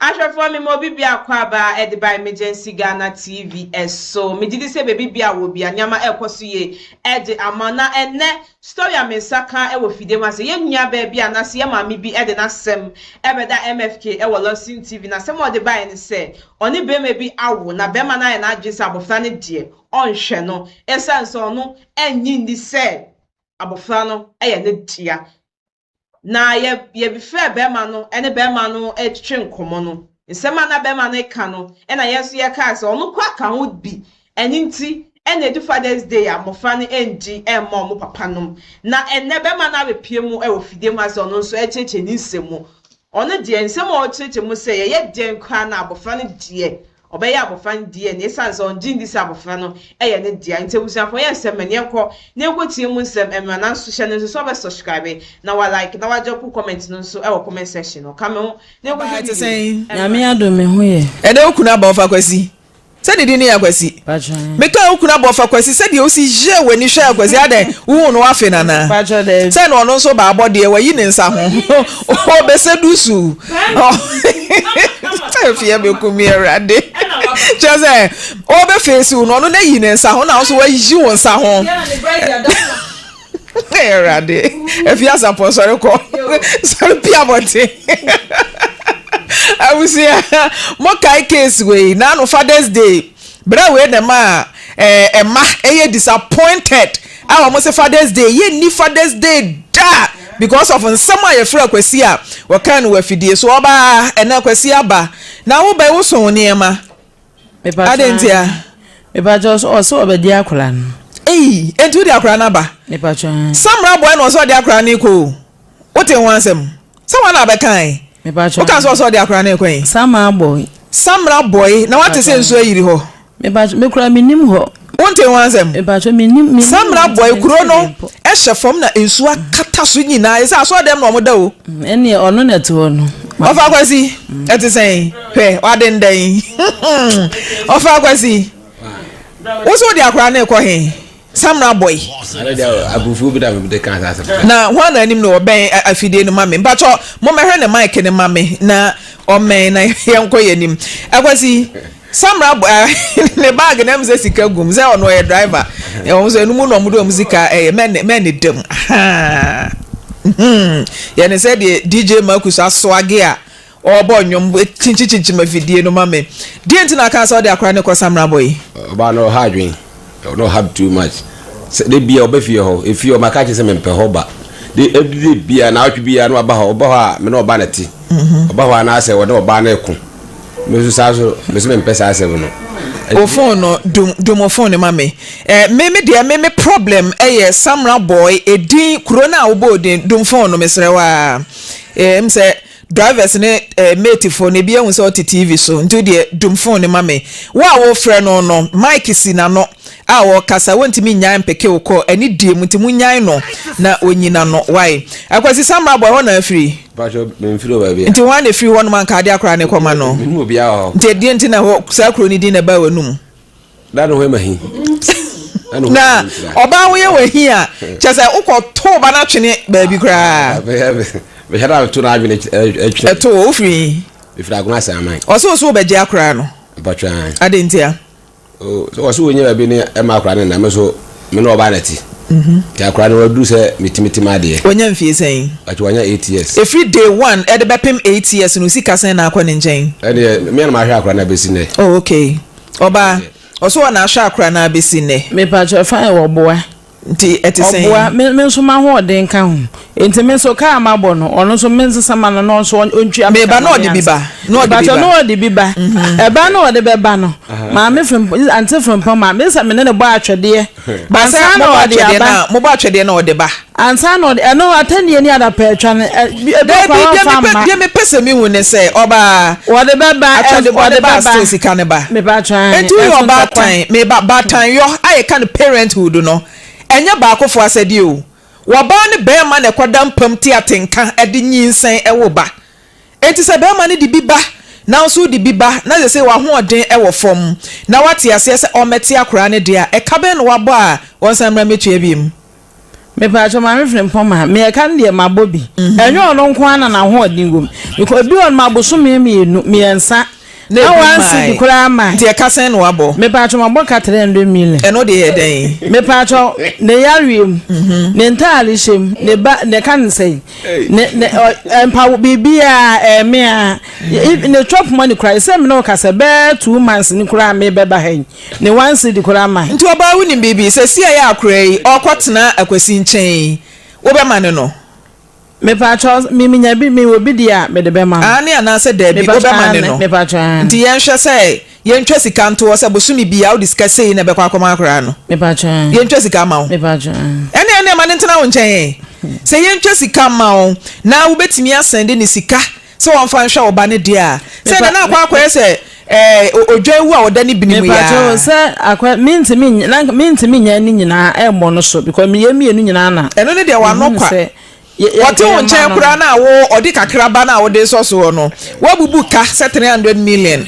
Ahwɛfoɔ me ma obi biako aba ɛde ba Emergency Ghana TV ɛso. Megye di sɛ baabi bia wɔ bia nneɛma ɛrekɔ so yie ɛde ama na ɛnɛ story a me nsa ka ɛwɔ fidie mu ase yɛn nua baa bi anaasɛ yɛn maame bi ɛde n'asɛm ɛbɛda MFK ɛwɔ Lawson TV na asɛm a ɔde baeɛ ne sɛ ɔne bɛrima bi awo na bɛrima no ayɛ n'adwene sɛ abɔfra no deɛ ɔnhwɛ no ɛsiane sɛ ɔno ɛnnye nni sɛ abɔfra no ɛyɛ ne dea. Na yɛ yɛbifrɛ bɛrima no ɛne bɛrima no ɛtwetwe nkɔmɔ no, nsɛm a na bɛrima no ka no, ɛna yɛn nso yɛkaa sɛ ɔno kɔ aka ho bi. Ɛne nti ɛna edu Father's Day a mmɔfra no ɛndi ɛmma ɔmo papa nom. Na ɛnɛ bɛrima no abɛpie mu ɛwɔ fidie mu ase, ɔno nso ɛkyerɛkyerɛ ne nsɛm mu. Ɔno deɛ, nsɛm a ɔkyerɛkyerɛ mu sɛ yɛyɛ deɛn koraa na abɔfra no deɛ, ɔbɛyɛ abɔfra no deɛ na esan sɛ ɔngye ndi sɛ abɔfra no ɛyɛ ne dea. Nti abusuafoɔ, yɛ nsɛm mɛ yɛnkɔ na yɛnkɔ tie mu nsɛm mmerɛ. Nanso hyɛ no nso sɛ ɔbɛ subscribe na wa like na wa drop comment no nso ɛwɔ comment section no. Ka me ho na yɛnkɔ hwɛ te sɛn? Nyame adom, me ho yɛ. Ɛnɛ wo kunu aba, ɔfa Kwasi sɛ ne din ne yɛ Akwasi. Patro. Meka wo kunu aba, ɔfa Kwasi, sɛdeɛ wosi hyɛ w'ani hwɛ Akwasi adɛn, wohu no wafe nana? Patro dɛ. Sɛ na ɔno nso baabɔ deɛ wayi ne nsa ho ɔbɛsɛ dusu sɛ fie bɛkum mi. Awurade, kyerɛ sɛ ɔbɛfeesi wo no, ɔno na yi ne nsa ho na wo nso wayi wo nsa ho. Awurade, afi asapɔ sɔre kɔ sɔre pia abɔnten. Abusua, mokae case wei naano Father's Day berɛ wei na ma a ɛma ɛyɛ disappointed a wɔn sɛ Father's Day yɛnni Father's Day da because of nsɛm a yɛfrɛ Akwasi a wɔka no wɔ afidie so. Ɔbaa, ɛnɛ Akwasi aba na wobɛ woso nneɛma ade ntia? Mepatro, ɔsɛ ɔbɛgye akwaraa no. Eyi enti wode akwaraa no aba? Mepatro. Samra boy na ɔsɛ ɔde akwaraa no kɔ o. Wote ho asɛm sɛ wɔn na abɛkan? Mepatro. Woka sɛ ɔsɛ ɔde akwaraa no kɔ yi? Sama boy. Samra boy na wate sɛ nsuo ayiri hɔ? Mepatro, mekura menim hɔ. Wonte ho asɛm? Mepatro, menim menim. Samra boy kuro no ɛhyɛ fam na nsuo akata so nyinaa, ɛsɛ asɔre dɛm na ɔmo da o. Ɛneɛ ɔno na ɛte hɔ no. Ɔfa Kwasi, ɛte sɛn? Hwɛ wadendɛn. Ɔfa Kwasi, wo so wode akwaraa no rekɔ he? Samra boy. Abufuo bi na mede ka saa asɛm. Na hwan na anim no ɔbɛn afidie no ma me? Mpatwɔ, mommɛhwɛ ne mic no ma me na ɔmmɛn na yɛnkɔ yɛn anim. Akwasi, Samra boy ne bag na ɛmu sɛ sika gum sɛ ɔno ɔyɛ driver, ɛwɔn sɛ ɛnum na ɔmo de ɔmo sika ɛyɛ mɛne mɛne dɛm yɛne sɛ deɛ DJ Marcus asoage a ɔrebɔ nnwom kyinkyinkyinkyin afidie no ma me. Deɛ nti na aka sɛ ɔde akora ne kɔ Samra boy? Ɔbaa no ɔha adwen, ɔno ɔha too much. Sɛ de bia ɔbɛ fie hɔ, efie hɔ maka kyerɛ sɛ mempɛ hɔ ba de ebi de bia na awɔtwe bia na ɔba hɔ. Ɔba hɔ a, me ne ɔba na te. Ɔba hɔ a, na asɛ ɔne ɔbaa no ɛko. Me nso saa so me so mempɛ saa asɛm no. O phone no dum dum, o phone no ma me. Me deɛ, me problem ɛyɛ Samra boy edin kuro no a wobɔ odin. Dum phone no, mesrɛ waa. M sɛ drivers ne mate fo no ebi ehu sɛ ɔte TV so, nti deɛ dum phone no ma me. Wo a wofrɛ no no, mic si n'ano a wɔkasa, wɔntumi nyan mpeke wo kɔ ɛne die mu, nti mo nyan no na onyina no wae. Akwasi, Samra boy hɔ na afiri? Patro, memfiri wɔ baabi a. Nti wɔn a na efiri hɔ nom anka ade akora ne kɔma no? Mehu obiara wɔ hɔ. Nti ɛdeɛ nti na hɔ saa kuro no din na ɛbaa w'anum? Da no ho ma hi. Na ɔbaa ho yɛ wɔ hi a, kyɛ sɛ wokɔ to ba no atwene baabi koraa. Bɛhyɛ da to no adwene twene. Ɛto wofiri yi? Mefiri Agona Asaman. Ɔsɛ wo so wobɛgye akora no? Mpatwa. Ade ntia? Ɔsɛ wɔnyɛ baabi ne ɛma akora no na me so me ne ɔbaa na te. Nti akora no waduru sɛ metimitim adeɛ. Wanya mfie sɛn? Ati wanya 8 years. Ɛfiri day one ɛde bɛpem 8 years no, sika sɛn na akɔ ne nkyɛn? Ɛdeɛ mmea na mahwɛ akora no abɛsi nnɛ. Oh okay. Ɔbaa, ɔso wɔ na ahwɛ akora no abɛsi nnɛ. Mepatro, fine, wɔboa. Nti ɛte sɛn? Ɔboa me. Me nso m'ahoɔden ka ho, nti me nso kaa ma bɔ no, ɔno nso me nsesa ma no na ɔnso ɔntwia me meba ka na ma ɔde me bi ansa. Ba na ɔde bi Mepatro ba. Na ɔde bi ba. Ɛba na ɔde bɛba no, maame Frimpong, ante Frimpong maame sɛ me ne ne bɔ atwɛdeɛ ba sɛ ansa na mobɔ ɔde atwɛdeɛ aba. Na mobɔ atwɛdeɛ na ɔde ba. Ansa na ɔde ɛno atɛnniɛ ne adapɛ atwa no ebi Dabi. kora Deɛ wɔmfa mepɛ mma. deɛ mepɛ sɛ mehu ne sɛ, ɔbaa, wɔde bɛba. Atwɛde bɔ ɔde ne ba bɛba. still sika ne ba. Mepatro. Nti woyɛ ɛso ntɔkwa. ɔbaatan, meba baatanyɔ a yɛka no parenthood no, ɛnyɛ baakofo asɛdeɛ o. Wɔbaa ne bɛrima na ɛkɔda mpam te atenka de nyinsɛn ɛwo ba. Enti sɛ bɛrima no de bi ba na nso de bi ba na sɛ wahoɔden ɛwɔ fam na wate aseɛ sɛ ɔmmɛte akwaraa no deɛ a, ɛka bɛn na wabɔ a wɔnsan mmra mmɛtua bi mu? Mepaakyɛw Maame Frimpong ma me ɛka no deɛ mabɔ bi. Ɛnyɛ ɔno nko ara na n'ahoɔden wom. Because ebi wɔ no ma bosome mmienu, mmiɛnsa Na na ebi one cedi mmae. koraa mmae. Nti ɛka sɛn na wabɔ? Mepaakyɛw mabɔ ka 300 million. Ɛno deɛ yɛ dɛn? Mepaakyɛw ne yareɛ mu, ne ntaare hyɛ mu, ne ba ne ka ne sɛn, ne ne ɔ mpawo biribiara ɛmea ne chop money koraa sɛ me ne wo kasa bɛɛ 2 months ni koraa mebɛba ha yi. Ne one cedi koraa ma. Nti ɔbaa wonim biribi sɛsi a yɛ akora yi ɔɔkɔ tena akwasi nkyɛn yi wobɛma no no? Mepakyɛw me menya bi mewɔ bi deɛ a mede bɛma no. Aane anaasɛ daabi wobɛma no no? Mepakyɛw aane. Nti yɛnhwɛ sɛ yɛntwa sika nto hɔ sɛ bosome biaa wode sika sei na ɛbɛkɔ akɔma akora no? Mepakyɛw aane. Yɛntwa sika mma wo? Mepakyɛw aane. Ɛne ɛneɛ ma no ntena wo nkyɛn ɛ. Sɛ yɛntwa sika mma wo na wobɛtumi asɛnde no sika Sɛ wɔmfa nhwɛ wo ba no deɛ a, sɛ na na akɔ akɔyɛ sɛ ɛɛ odwan wu a ɔda ne bini mu yi Mepakyɛw ara. sɛ akɔ mentumi nyɛ na mentumi nyɛ ne nyinaa ɛmmɔ no so because meyɛ mmienu nyinaa na Ɛno ne deɛ w'ano mehu kwa. sɛ yɛ yɛ Ɔte nka wo yɛmma nkyɛn no koraa no. no a wo ɔde kakra ba no a wode resɔ soɔ no, woabubu ka sɛ 300 million.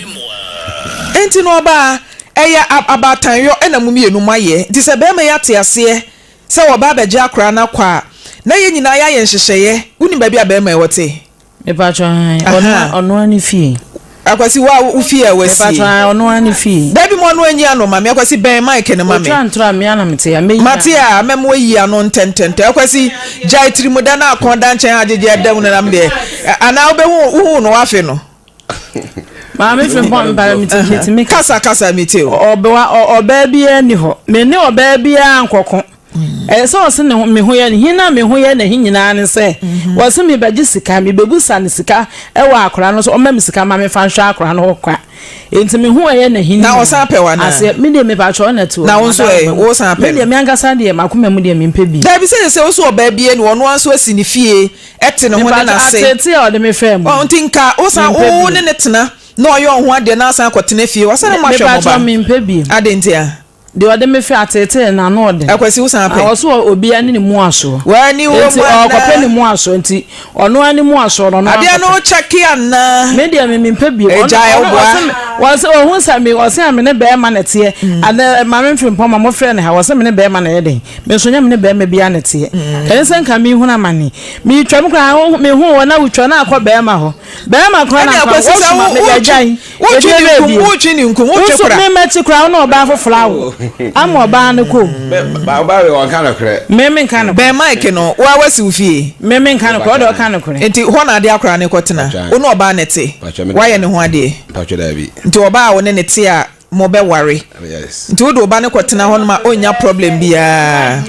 Enti no ɔbaa, ɛyɛ abaatanyɔ ɛna mo mmienu moayɛ. Nti sɛ barima yi ate aseɛ sɛ ɔba abɛgye akwadaa no akɔ a, na yɛn nyinaa yɛayɛ nhyehyɛeɛ. Wonim baabi a barima yi ɔte? Mepatwɔ han, ɔno ɔno ara ne fie. Akwasi wo a wo fie a wasie. Mepatwɔ han, ɔno ara ne fie. Dabi mo ɔno anyi ano ma me Akwasi bɛn mic no ma me. Otwa ntoro a me ara na mete a mɛyi ano. Mate a mɛma wayi ano ntɛntɛntɛm Akwasi gyae tirimuda na akɔn da nkyɛn agyegye ɛda mu no nam deɛ anaa wobɛhu wohu no wafe no. Maame Frimpong mpae metumi kasa kasa mete o. Ɔbewa ɔbaa biara ni hɔ me ne ɔbaa biara nkɔko. Ɛyɛ sɛ ɔse ne ho me ho yɛ no hin a me ho yɛ n'ahi nyinaa ne sɛ wɔse mebɛgye sika mebɛbusa no sika ɛwɔ akora no so ɔma me sika ma mefa nhwɛ akora no hɔ kwa nti me ho ɛyɛ n'ahi na ɔsan pɛ wa naa aseɛ me deɛ mepa kyɛ ɔna te na wo nso ɛ wo san pɛ me deɛ me ankasa deɛ makoma mu deɛ mempɛ bi dabi sɛ sɛ wo so ɔbaa bie no ɔno nso asi ne fie ɛte ne ho ne n'ase ateetee a ɔde me fɛ mu nti nka wo san wo ne ne tena na ɔyɛ ɔho adeɛ na asan akɔtena fie wasan mo ahwɛ mo ba mepa kyɛ mempɛ bi ade nti a Deɛ ɔde me fɛ ateetee no ano ɔden. Akwasi wo san pɛ. Ɔso obia ne ne mu asoɔ. Wani wo mu Nti ɔkɔpɛ ne mu asoɔ nti ɔno ara ne mu asoɔ no ɔno Adeɛ no kyɛke anaa. Me deɛ me mempɛ bio. Egya ɛboa. Ɔse ɔhu sɛ me ɔse a me ne bɛɛma na ɛteɛ. Ana maame mfiri mpɔn ma mo frɛ ne ha ɔse me ne bɛɛma na ɛyɛ den. Me nso nyɛ me ne bɛɛma bia na ɛteɛ. Ɛne sɛ nka me hunu amane. Me twam koraa me hu wɔ na wotwa na akɔ bɛɛma hɔ. Bɛɛma koraa na nka wosoma me gyae. Wotwe ne nkum, wotwe ne nkum, wotwe kora. Me mɛkyi kora, wo ne ɔbaa foforɔ awo. Ama ɔbaa no kɔ. Ɔbaa wei ɔnka nokorɛ. Me me nka nokorɛ. Bɛn mic no, wo a wasi wo fie. Me me nka nokorɛ, ɔde ɔka nokorɛ. Nti hɔ na ade akora no kɔ tena. Wo ne ɔbaa no te. Woayɛ ne ho adeɛ. Nti ɔbaa a wo ne no te a mo bɛ ware. Nti wode wo ba no kɔ tena hɔ nom a ɔnnya problem biara.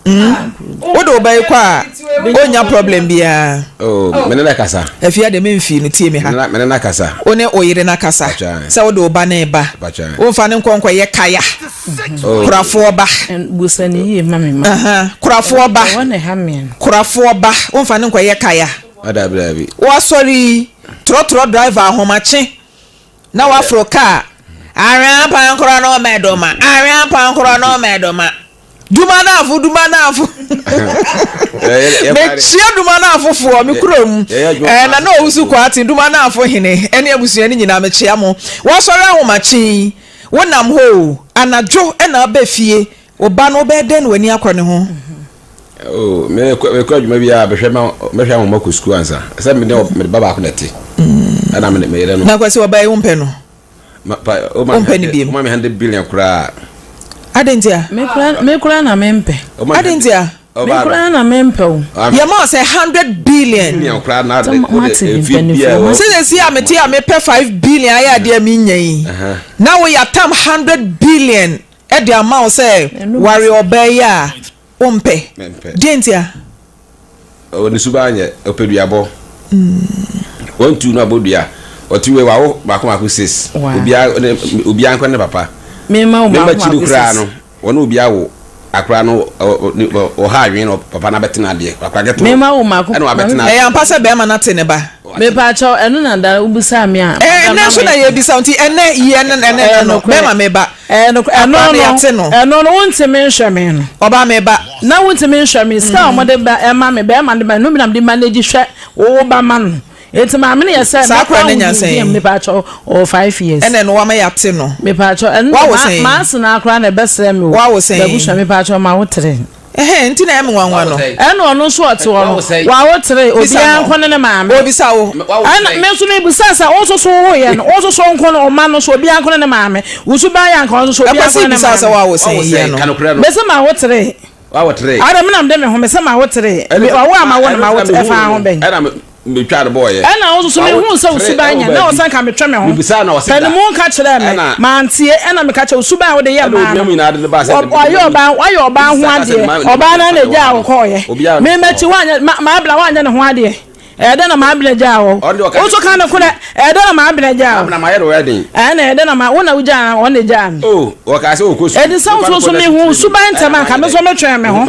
Mm. Wode wo ba yi kɔ a, ɔnnya problem biara. Oh, me ne no kasa. Afia deɛ memfii no, tie me ha. Me ne no kasa. Wo ne wo yere no akasa sɛ wode wo ba no reba. Womfa no nkɔ nkɔyɛ kaya. Oh. Korafoɔ ba. Busa ne yie ma me ma. Korafoɔ ba. Ɛwɔ na ɛha me no. Korafoɔ ba. Womfa no nkɔyɛ kaya. Dabi dabi. Woasɔre yi, trɔtrɔ driver ahomakye. Na waforo kaa. Awɛn apankorɔ no mɛdoma. Awɛn apankorɔ no mɛdoma. Dumanafo, Dumanafo. Mekyia Dumanafofoɔ, me kurom. Eh, Nana Owusu Kwarteng, Dumanafo hene, ɛne abusua no nyinaa mekyia mo. Wɔsɔre ahomakye yi, wonam hɔ o, anadwo na aba fie, wo ba no wobɛyɛ dɛn na w'ani akɔ ne ho? Oh, me mekɔ adwuma bi a mehwɛ ma mehwɛ ahoma kɔ sukuu ansa. Sɛ me ne me ba baako na ɛte. Ɛna me me yere no. Na kwasi ɔbaa yi wompɛ no? Wompɛ no biem? Woma me 100 billion koraa. Adɛn ntia? Me koraa na mempɛ. Adɛn ntia? Me koraa na mempɛ o. Yɛma wo sɛ 100 billion. Billion koraa na de wode mfie biara. Sɛ sɛsi a mete a mepɛ 5 billion ayɛ adeɛ a menya yi. Na wo yɛatam 100 billion de ama wo sɛ ware ɔbaa yi a wompɛ. Deɛ ntia? Ɔwɔ ne suban nyɛ, ɔpɛ duabɔ. Wɔntu no abɔ dua. Ɔte wei wawo baako baako sis. Obiara ne obiara nkɔ ne papa. Mema wo Mema baako kyiri baako koraa sis. no, wɔne obiara wo akora no ɔha adwene na papa no abɛtena adeɛ. Akora ketewa. Mema wo mako. Ɛna wabɛtena Ɛyɛ ampa sɛ bɛrima no ate ne ba? Mepa kyɛw, ɛno na da wobisaa me a. Ɛɛ, ɛnɛ nso na yɛbisa wo nti ɛnɛ yi ɛnɛ ɛnɛ no bɛrima meba. Ɛyɛ nokorɛ, ɛno Akora no no, yɛate no. ɛno no, wontumi nhwɛ me no. Ɔbaa meba. Na wontumi nhwɛ me, sika a wɔde ba ɛma me, bɛrima de ma me, ɛno bi na mede manage hwɛ wo wo ba ma no. Enti maame no yɛ sɛ, Saa mɛkɔ akora no anya ahohiahia sɛn? mu, mepaakyɛw, ɔwɔ 5 years. Ɛna ɛno wama yɛate no. Mepaakyɛw, ɛno Wawo deɛ sɛn? ma, m'asena koraa na ɛbɛsrɛ me o. Wawo sɛn? M'abusua, mepaakyɛw, mawo three. Ɛhɛn nti na ɛyɛ me nwanwa no. Ɛna ɔno nso ɔte hɔ no, wawo tere, obiara nko ne ne maame. Obisa wo. Ɛna me nso mebisa sɛ, wo nso so wowoeɛ no, wo nso so nko no, wo mma no nso obiara nko ne ne maame. Wo suban yɛ anka ɔno nso so obiara nko ne ne maame. Akwasi bisa wo sɛ wawo sɛn yɛ no. Mese mawo tere. Wawo tere. Ada me na mede me ho, mese mawo tere. Wawo a mawo no mawo tere, ɛfa ho bɛn. Ɛna metwaa no bɔɔyɛ. Ɛna wo nso so mehuu sɛ wo suban nyɛ, na ɔsɛ nka metwe me ho. Panimu nka kyerɛɛ me, mantie, ɛna meka kyerɛ wo suban a wode yɛ mmaa no. Wayɛ ɔbaa, wayɛ ɔbaa ho adeɛ, ɔbaa no ara na egyaa wo kɔɔyɛ. Me makyi woanyɛ, Maabena woanyɛ ne ho adeɛ. Ɛyɛ dɛn na Maabena gyaa wo? Wo nso ka nokorɛ, ɛyɛ dɛn na Maabena gyaa wo? Ɛna ɛyɛ dɛn na ma, wo na wogyaa no, ɔno na egyaa me. Enti sɛ wo nso so mehuu suban ntɛm a, nka me nso metwee me ho.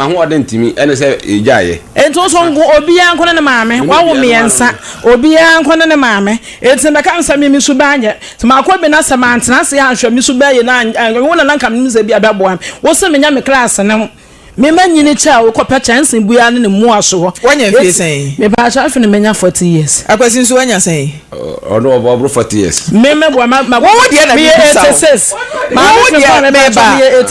Enti wo nso nko obiara nko ne ne maame, wawo mmiɛnsa, obiara nko ne ne maame. Enti mɛka no sɛ me me suban nyɛ. Sɛ makɔ bi na sɛ mantena ase anhwɛ me suban yie na anhwɛ wo na na nka menim sɛ ebia bɛboa me. Wo se menyɛ me class no me manyini kyɛ a wokɔpɛ kyɛnse bua ne ne mmuaso hɔ. Woanya mfie sɛn? Mepaakyɛw afe no manya 40 years. Akwasi nso wanya sɛn? Ɔno ɔboro 40 years. Me me boa ma ma. Wo deɛ na meyɛ mebisa wo. 86. Wo deɛ meba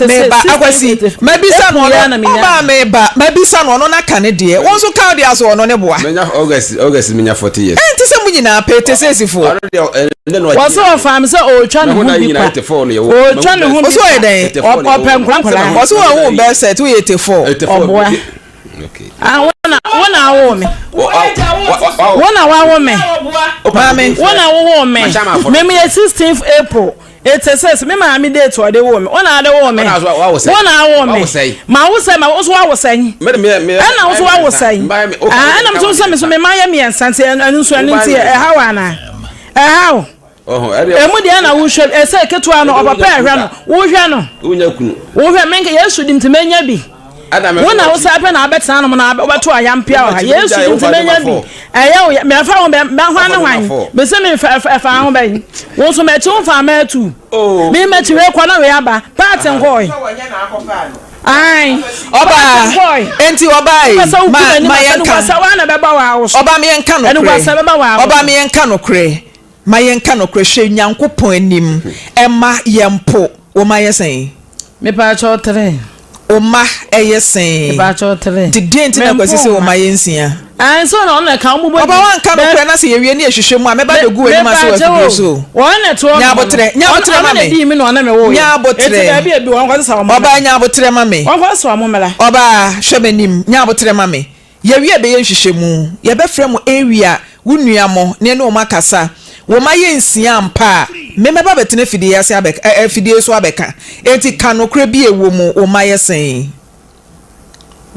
meba Akwasi mabisa no ɔno ɔbaa meba mabisa no ɔno n'aka ne deɛ wo nso ka wo deɛ aso ɔno ne boa. Menya August August menya 40 years. Ɛnte sɛ mo nyinaa pɛ 86 foɔ. Ɔno deɛ ɛnɛ na Wɔsɛ ɔfaa me sɛ ɔretwa ne ho bi kwa. Ɔretwa ne ho bi Ɔsɛ ɔyɛ dɛn? kwa. Ɔpɛ nkwadaa. Ɔsɛ wɔn wo bɛɛ sɛ ti woyɛ 84. Ɔboa. Ah, wo na wo na awo me. Wo na wawo me. Maame. Wo na wowoo me. Me me yɛ 16th April 86. Me maame date ɔde woo me. Wo na ade woo me. Wo na awo me. Ma wo sɛ ma wo so wawo sɛn. Ɛna wo so wawo sɛn. Ah, ɛna me so sɛ me so me ma yɛ mmiɛnsa nti ɛno nso ɛno nti ɛha wo ana? Ɛha wo. Emu deɛ na wohwɛ ɛsɛ ketewa no ɔpapa ɛhwɛ no wohwɛ no wohwɛ menka Yesu di nti menya bi wo na wo sɛ pɛ na abɛtena nom na wobɛto ayampea wɔ ha Yesu di nti menya bi ɛyɛ wo mɛfa ho bɛ bɛ hwan ne hwan mese me fa ɛfa ho bɛ wo nso mɛkyi wo fa mɛtu me mɛkyi wei kɔ na wei aba paati nkɔe Ɔbaa, enti ɔbaa yi, ma, ma yɛnka. Ɔbaa ma yɛnka nokorɛ. Ɔbaa ma yɛnka nokorɛ. Ma yɛnka nokorɛ, hwɛ Nyankopɔn anim, ɛma yɛmpo. Wo mma yɛ sɛn? Mepaakyɛw tre. Wo mma yɛ sɛn? Mepaakyɛw tre. Nti deɛn nti na Kwasi se wo mma yɛ nsia? Ae sɛ ɔno na ɛka wɔn bɔ Ɔba wanka nokorɛ na sɛ yɛwie ne yɛhwehwɛ mu a mɛba bɛgu w'anim ase wɔ afidie so. Wɔn na ɛte hɔ Nya aboterɛ, nya aboterɛ ma me. Ɔno na me na ɔne me woeɛ. Nya aboterɛ. Eti baabi a ebi wɔ wɔn kɔsesa wɔn mmra. Ɔbaa nya aboterɛ ma me. Wɔn kɔsesa wɔn mmra. Ɔbaa hwɛ m'anim, nya aboterɛ ma me. Yɛwie a bɛyɛ nhwehwɛmu. Yɛbɛfrɛ mo awia, wo nua mo, na yɛne wɔn akasa. Wo mma yɛ nsia ampa a, me mɛba abɛtena afidie yi ase abɛka, ɛ, afidie yi so abɛka. Enti ka nokorɛ bi a ɛwɔ mu, wo mma yɛ sɛn?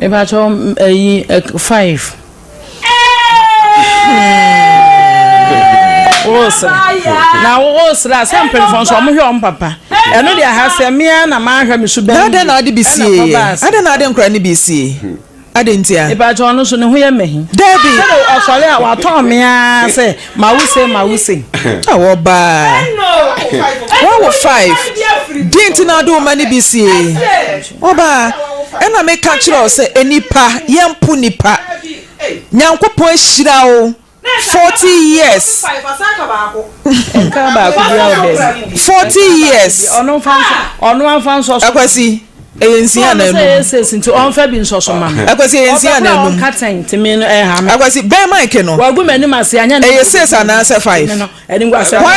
Mepakyɛw ɛyi 5. Wosere na wosere a sɛ mpanyinfoɔ nso wɔn hwɛ wɔn papa ɛno deɛ ha sɛ mmea na mahwɛ me so bɛn. Na adɛn na ade bi sie yɛ? Adɛn na ade nkora ne bi sie? Adɛn ntia? Mepakyɛw ɔno nso ne ho yɛ mahi. Dabi. Sɛdeɛ ɔsɔre a watɔn me ara sɛ ma wo sei ma wo sei. Awɔ baa. Wawo five. Deɛ nti na ade wo ma no bi sie? Ɔbaa, ɛna meka kyerɛ wo sɛ nnipa yɛmpo nnipa. Nyankopɔn ahyira wo. 40 years. Nka baako bi a ɔbɛn. 40 years. Ɔno nfa nso ɔno anfa nso so. Akwasi ɛyɛ nsia na enum. Sɛ ɛyɛ nti ɔnfa bi nso so ma mi. Akwasi ɛyɛ nsia na enum. Ɔka tɛn ti mi no ɛha mi. Akwasi bɛn mic no. Wagu m'anim ase anya ne. Ɛyɛ six anaasɛ five. Wɔn na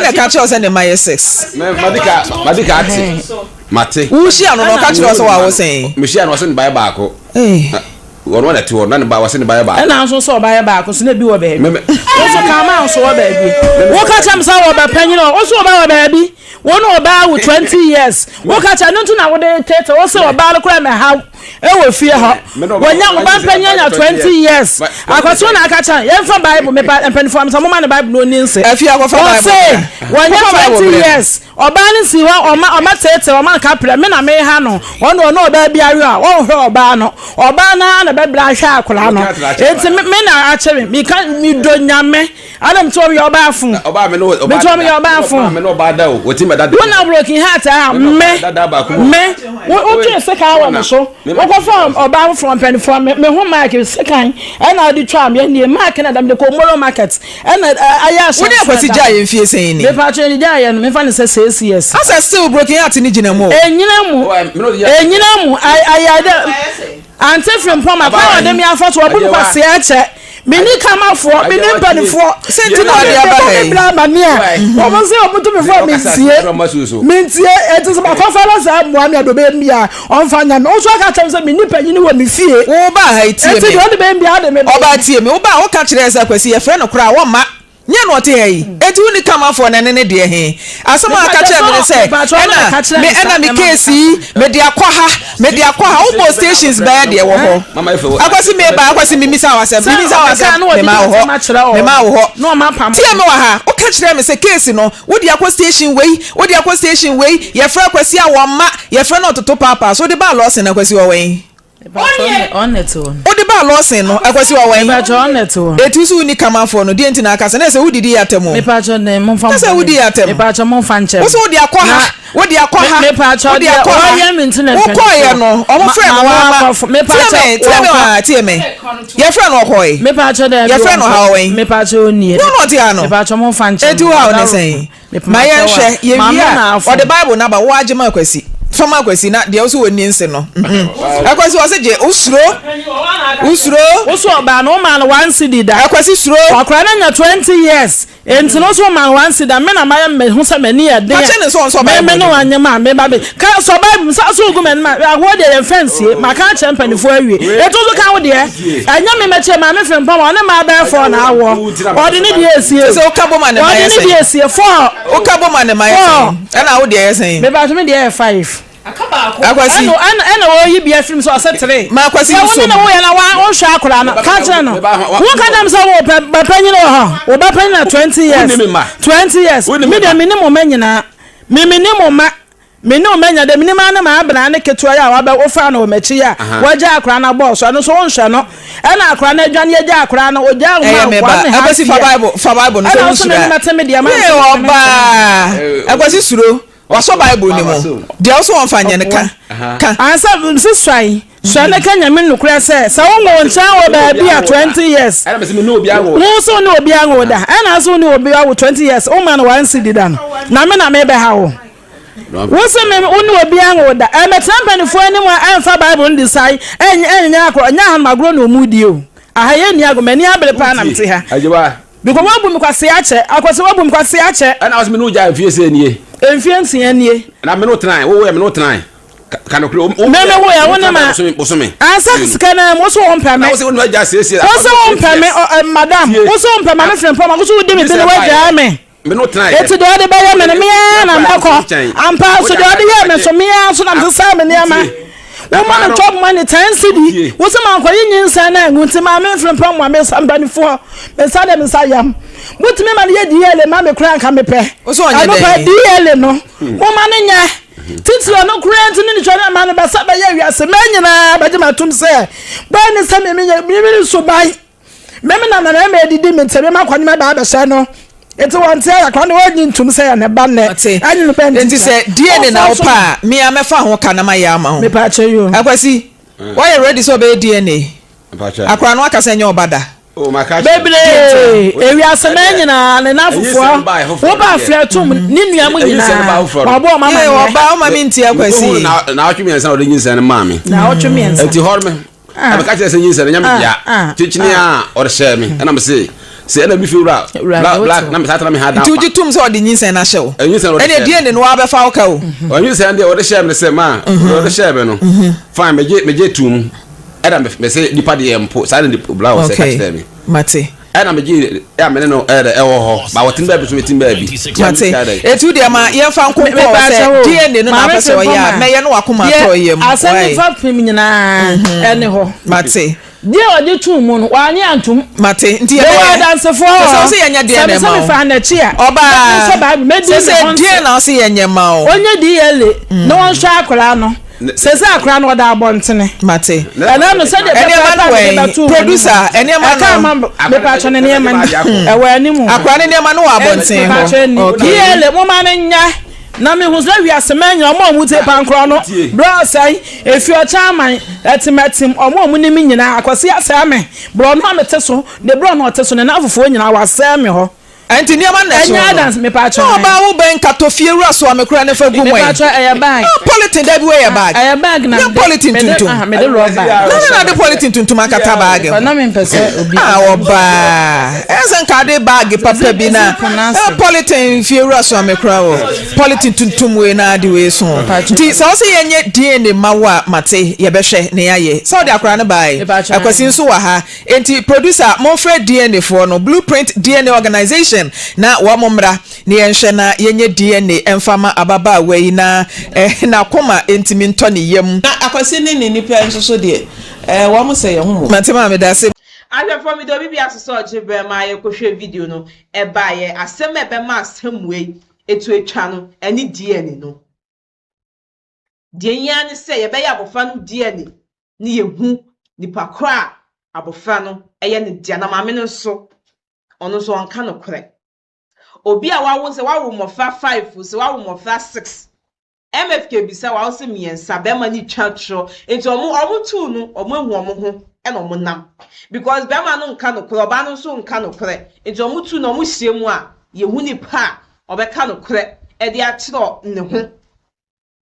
ɛka kyerɛ sɛ ne ma yɛ six. Madika madika ate mate. Wuhyia no na ɔka kyerɛ sɛ wawo sɛn. Mehyia no ɔsɛ ne ba yɛ baako. Ɔno na ɛte hɔ na ne ba wɔse ne ba yɛ baako. Ɛna nso sɛ ɔba yɛ baako so na ebi wɔ baabi. Wo nso ka ma nso wɔ baabi. Wo ka kyerɛ me sɛ wɔ bɛ panyin o, wo nso ɔba wɔ baabi. Wo ne ɔbaa wo 20 years. Wo ka kyerɛ no nti na wode tete wo sɛ ɔbaa no koraa mɛhaw ɛwɔ fie hɔ. Wɔnya wo ba panyin anya 20 years. Akɔso na aka kyerɛ yɛmfa Bible me ba mpanyinfoɔ am sɛ mo ma ne Bible na ɔni nse. Afie akɔfa Bible. Wɔse wɔnya 20 years. Ɔbaa no sii hɔ, ɔma, ɔma teetee, ɔma no kaprɛ, me na meha no, ɔno ɔne ɔbaa bi awe a, ɔnhwɛ ɔbaa no, ɔbaa no ara na bɛbrɛ ahwɛ akwadaa no, enti me, me na akyɛ me, meka, medɔ Nyame, ana mete hɔ meyɛ ɔbaa fo, mete hɔ meyɛ ɔbaa fo, wo na broken heart a, me, me, wo, wotwee sekan wɔ me so, wokɔfa ɔbaa foforɔ mpanyinfoɔ, me, me ho mark, sekan, ɛna wode twaa me, ɛnie, mark na ɛda, mede kɔ Moro market. Ɛna ayɛ ahyɛnso Wo ne Akwasi gyae yɛ mfie sɛn ni? Mepatwo yɛn gyae yɛ no mefa no sɛ six years. Asɛ still broken heart no gyina mu o. Ɛnyina mu ɛnyina mu ayɛ dɛ. Ante Frimpong ma kwan a ɔde me afa so wabu me kwasea akyɛ. Menni kamafoɔ, menni mpanifoɔ. Sɛ nti na ɔde aba ha yi. Mebɔ me bra amane a, wɔn se wɔn to me fo a mentie. Mentie, enti sɛ makɔfa no saa mmoa me a deɛ ɔbɛyɛ me biara ɔmfa nyɛ me. Wo nso aka kyerɛ me sɛ menni panyini wɔ me fie. Wo baa ha yi tie me. Enti deɛ ɔde bɛyɛ me biara de me bɛyɛ. Ɔbaa tie me. Wo baa woka kyerɛɛ sɛ Kwasi yɛfrɛ no koraa a wɔmma. Nyɛ na ɔte ha yi, enti wonni kamafoɔ na ɛne ne deɛ he? Asɛm a ɔka kyerɛɛ me ne sɛ, Ɛna me, ɛna me case yi, mede akɔ ha, mede akɔ ha, wobɔɔ stations bɛyɛ deɛ wɔ hɔ. Akwasi meba, Akwasi memisa wo asɛm, memisa wo asɛm, mema wo hɔ, mema wo hɔ. Tie me wɔ ha, woka kyerɛɛ me sɛ case no, wode akɔ station wei, wode akɔ station wei, yɛfrɛ Akwasi a wɔmma, yɛfrɛ no ɔtoto paapaa so, wode baa Lawson, Akwasi wɔ wɛn? Wode baa Lawson no, Akwasi wɔ wɛn? Eti wo so wonni kamafoɔ no, deɛ nti na aka sɛ, na ɛsɛ wodidi yɛ atɛm o. Ka sɛ wodi yɛ atɛm. Wo so wode akɔ ha, wode akɔ ha, wode akɔ ha. Wokɔɔyɛ no, ɔmo frɛ no wamma. Tie me, tie me wɔ ha, tie me. Yɛfrɛ no ɔkɔɔe. Yɛfrɛ no ha ɔwɛn. Wo na ɔte ha no. Eti wo haw ne sɛn? Ma yɛnhwɛ, yɛwie a, ɔde Bible no aba, wo ara gye ma Akwasi. Fa ma Akwasi na deɛ wo sɛ ɔnni nse no. Akwasi ɔse gye, wo suro, wo suro. Wo so ɔbaa no, wo maa no one cedi da. Akwasi suro. Akwadaa no anya 20 years, enti no wo so wo maa no one cedi da. Me na mayɛ me ho sɛ m'ani yɛ den a. Ka kyerɛ no sɛ ɔnsɔ Bible Me me ne no mu. wanyɛ ma me ba bɛ. Ka sɔ Bible mu, sa so gu m'anim a, ahoɔ deɛ yɛmfa nsie. Maka akyerɛ mpanimfoɔ awie. Enti wo so ka wo deɛ. Ɛnyɛ me mɛkyɛ maame Frimpong ɔne mmaa bɛyɛ fɔɔ na awoɔ ɔde ne deɛ esie Sɛ woka bom a ne mma ɔde yɛ ne sɛn? deɛ esie fɔɔ Woka bom a ne mma yɛ fɔɔ sɛn? Ɛna wo deɛ yɛ sɛn? Mepaatwo me deɛ yɛ five Akwasi. Ɛna ɛna ɛna ɔyi bi afiri mu sɛ ɔsɛ three Ma Akwasi deɛ wo nso ne ne mu. woyɛ na wa wohwɛ akwadaa no ka kyerɛ no wo ka kyerɛ me sɛ wo pɛ ba panyin wɔ hɔ wo ba panyin na 20 years Wonni me mma. 20 years Wonni me me deɛ mma. me ne mo mma nyinaa me me ne mo mma Me ne wo manya dɛ, minim ara ne m'abenaa ne ketewa yi a wabɛ wofaa no wɔ m'akyi yi a wagyaa akwadaa no abɔɔ so, ɛno nso wonhwɛ no, ɛna akwadaa no adwane agya akwadaa no, ogyaa wo Ɛyɛ maa me nkoa ba. ne ha Akwasi fa fie. Bible, fa Bible no Ɛna sɛ wo nso wonsuro m'anim a. ɛte me deɛ, ma Wee nso me ɔbaa. Akwasi suro. Wasɔ Bible no mu. Deɛ wo so wɔmfa nyɛ no ka. Ka. Ansa mese suae, suae na ka Nyame nokorɛ sɛ, sɛ wo nwo nkyɛn wɔ baabi a 20 years, Ɛna mese me ne obi anwo wo nso wo ne obi anwo da, ɛna nso wo ne obi awo 20 years, wo ma no one cedi da no, na me na mebɛha wo. Wo se me wo ne obiara nwo da. Ɛmmɛtena mpanimfoɔ anim a ɛmfa Bible no decide ɛnyɛ ɛnyɛ agorɔ ɛnyɛ ahanom agorɔ na ɔmu die o. Aha yɛ nni agorɔ m'ani abere paa na mete ha. Agyewa. Because woabu me kwasea akyɛ. Akwasi woabu me kwasea akyɛ. Ɛna wo se me ne wo gyae mfie sɛn nie? Mfie nsia nie. Na me ne wo tenae, wo woeɛ me ne wo tenae. Ka nokorɛ, wo Me me woeɛ wo ne ma. Bosome. Ansa sika no mu wo se wo mpɛ me. Na wo se wo ne ma gya siesie. Wo se wo mpɛ me ɔ madam. Wo se wo mpɛ ma me firi mpɔ ma wo se wo di me bi ne woagyae me. Me ne wo tenaeɛ. Enti deɛ ɔde bɛyɛ me no, me ara na mɛkɔ. Ampa ara nso, deɛ ɔde yɛɛ me nso, me ara nso na mesesaa me nneɛma. Woma me chop money ten cedi. Wo se mankɔyi nyinsɛn no angu nti maame mfiri mpa mmoa me nsa mpanimfoɔ. Me nsa deɛ me nsa yam. Motumi ma no yɛ DLA ma me koraa nka mepɛ. Wo se ɔnyɛ Ɛno pɛ dɛn? DLA no. Moma no nyɛ. Titiri ɔno koraa nti ne ne twɛ no ama no bɛsa bɛyɛ wiase mmaa nyinaa bɛgye matom sɛ bɔe ne sɛ me menyɛ me me suban. Me me nana na ɛma edidi me ntɛm ma kwan ma ba abɛhyɛ no. Eti wɔn te ayɛ kwan de wɔn nyi ntum sɛ yɛ ne ba nnɛ. Ɔte. Ɛnyi no bɛn Nti sɛ DNA na wopɛ a, me a mɛfa ho ka na mayɛ ama wo. Mepa akyɛ yi o. Akwasi, woayɛ ready sɛ ɔbɛyɛ DNA? Akora no aka sɛ ɛnyɛ ɔba da. Oh, maka kyerɛ. Bebree, ewiase mmaa nyinaa, ne n'afofoɔ, wo ba afrɛ tum, ne nua mu nyinaa, wɔabɔ wɔn Yee, amaneɛ. ɔba, woma me ntie Akwasi. Mekɔhunu na naawɔtwe mmiɛnsa na ɔde nyinsɛn no maa me. Naawɔtwe mmiɛnsa. Nti hɔ no me ɛbɛka kyerɛ sɛ nyinsɛn no nyɛ me dea kyekyene a ɔde hyɛɛ me ɛna me se sɛ ɛna me fi wura bla bla na me saa tena me ha dan nti wogye tom sɛ ɔde nyinsɛn no ahyɛ wo nyinsɛn ɔde ɛne hyɛɛ DNA no wabɛfa wo ka o nyinsɛn deɛ ɔde hyɛɛ me sɛ ma ɔde hyɛɛ me no fine megye megye tom ɛna me se nipa deɛ mpo saa na bla wɔ sɛ ka kyerɛ me mate Ɛna me gye a me ne no ɛyɛ dɛ ɛwɔ hɔ ba wɔte baabi so mete baabi. Mate etu deɛ ma yɛnfa nko nkɔ sɛ DNA no na apɛ sɛ ɔyɛ a mɛyɛ no wakoma atɔ yam. Asɛm nifa pem nyinaa ɛne hɔ. Mate. Deɛ ɔde tum mu no wanye antum. Mate nti yɛ bɛyɛ. Mewɔ adansefoɔ hɔ. Sɛ ɔsɛ yɛnyɛ DNA ma wo. Sɛ mefa n'akyi a. Ɔbaa. Sɛ sɛ DNA na ɔsɛ yɛnyɛ ma wo. Ɔnyɛ DNA na wɔnhwɛ akwadaa no. Sese akora no ɔda abɔntene. Mate. Ɛnɛ no sɛdeɛ Nneɛma no pɛpɛɛpɛ a mede wɛn? bɛto wɔn Producer, anim. nneɛma Ɛka no. ama mepatwɔ ne nneɛma no ɛwɔ anim hɔ. Akora ne nneɛma no wɔ abɔnten hɔ. Mepatwɔ ni. Okay. DLA mo ma no nyɛ na mehu sɛ wiase mɛ nyina ɔmo a ɔmo tie pankorɔ no berɛ ɔsɛe efi ɔkyɛn aman ɛtem ɛtem ɔmo a ɔmo nim nyinaa akɔsi asɛe me borɔ no a mete so ne borɔ no ɔte so ne n'afofoɔ nyinaa wasɛe me hɔ. Ɛnti nneɛma na ɛso Ɛnyɛ no. Adams mepa kyɛw. Na ɔbaa wo bɛn katɔ fie wura so a me kura ne fa gu mu Mepa ɛ. kyɛw ɛyɛ bag. Ah polythene dabi wei yɛ bag. Ɛyɛ bag na Nyɛ mede polythene mede tuntum. aha mede rɔba. Na na na de polythene tuntum akata bag ho. Na me mpɛ sɛ obi. Ah ɔbaa. Ɛyɛ sɛ nka ade bag papa bi na Zip na ase. eh, polythene fie wura so a me kura wɔ polythene tuntum wei na ade wei so. Nti sɛ ɔsɛ yɛnyɛ DNA ma wo a mate yɛbɛhwɛ na yɛayɛ. Sɛ ɔde akora no bae. Mepa kyɛw. Akwasi nso wɔ ha. Enti producer monfrɛ DNA foɔ no, Blueprint DNA Organization, na wɔn mmra na yɛnhwɛ na yɛnyɛ DNA mfa ma ababaawa yi na eh, n'akoma ntumi ntɔ ne yam. Na Akwasi ne ne nnipa nso so deɛ, eh, wɔn sɛ yɛn ho mmom. Mate maame dase. Ahwɛfoɔ mede obi bi aso sɛ ɔgye berɛ ma yɛkɔhwɛ video no ɛbaeɛ asɛm a ɛbɛma asɛm wei ɛtu atwa no ɛne DNA no. Deɛ ehia ara ne sɛ yɛbɛyɛ abɔfra no DNA na yɛhu nipa korɔ a abɔfra no yɛ ne dea na maame no nso, ɔno nso ɔnka nokorɛ. Obi a wawo sɛ wawo mmɔfra five o, sɛ wawo mmɔfra six, MFK bisa wo a wose mmiɛnsa, bɛrima no twa torɔ. Nti ɔmo ɔmo tuu no, ɔmo ahu ɔmo ho ɛna ɔmo nam. Because bɛrima no nka nokorɛ, ɔbaa no nso nka nokorɛ. Nti ɔmo tuu no, ɔmo hyia mu a, yɛhu nipa a ɔbɛka nokorɛ ɛde akyerɛ ne ho.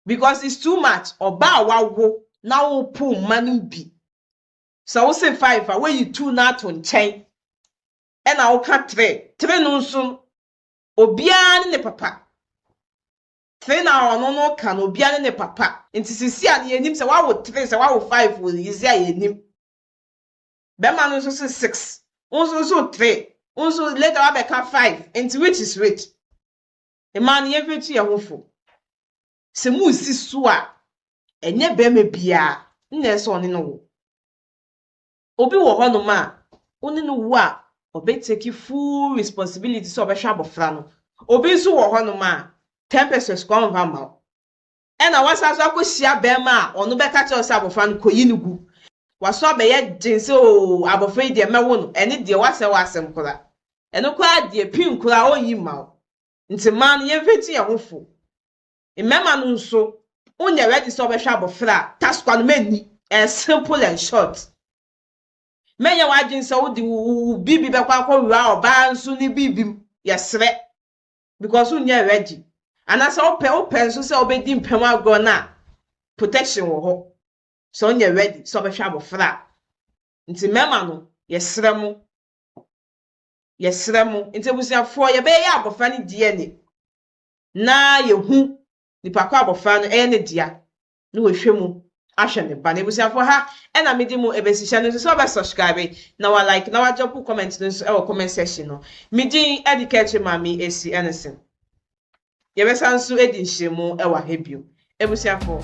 Because it's too much ɔbaa a wawo na wopo mma no bi sɛ wose five a woayi two no ato nkyɛn ɛna woka three three no nso obiara ne ne papa three na ɔno no ka no obiara ne ne papa nti sisi a no yɛnim sɛ wawo three sɛ wawo five wɔ sisi a yɛnim bɛrima no nso se six wo nso nso three wo nso later wabɛka five nti which is which mmaa no yɛmfa tu yɛn ho fo Sɛ moresi so a, ɛnyɛ barima biara na ɛsɛ sɛ ɔne no wo. Obi wɔ hɔnom a, wo ne no wo a, ɔbɛtake full responsibility sɛ ɔbɛhwɛ abɔfra no. Obi nso wɔ hɔnom a, ten pesewas koraa ɔmfa mma wo. Ɛna woasan nso akɔhyia barima a ɔno bɛka kyerɛ wo sɛ abɔfra no kɔyi no gu. W'aso abɛyɛ den sɛ oo abɔfra yi deɛ mɛwo no, ɛno deɛ woasɛe w'asɛm koraa. Ɛno koraa deɛ pin koraa ɔnyi mma wo. Nti mmaa no yɛmfa ntu yɛn ho fo. Mmarima no nso, wonyɛ ready sɛ wobɛhwɛ abɔfra a, taskwa no mɛnni. Ɛyɛ simple and short. Mɛnyɛ w'adwene sɛ wode wo biribi bɛkɔ akɔwura ɔbaa nso ne biribi mu. Yɛsrɛ. Because wonyɛ ready. Anaasɛ wopɛ wopɛ nso sɛ wobɛdi mpam agorɔ no a, protection wɔ hɔ. Sɛ wonyɛ ready sɛ wobɛhwɛ abɔfra a. Nti mmarima no, yɛsrɛ mo. Yɛsrɛ mo. Nti abusuafoɔ, yɛbɛyɛ abɔfra no DNA. na yɛhu nipa ko a abɔfra no yɛ ne dea na wahwɛ mu ahwɛ ne ba no. Abusuafoɔ ha ɛna mede mo ɛbɛsi hyɛ no nso sɛ wobɛ subscribe na wa like na wa drop comment no nso ɛwɔ comment section no. Me din ɛde Kɛkyere Maame Esi Ɛnesen. Yɛbɛsan nso adi nhyiamu ɛwɔ ha bio. Abusuafoɔ.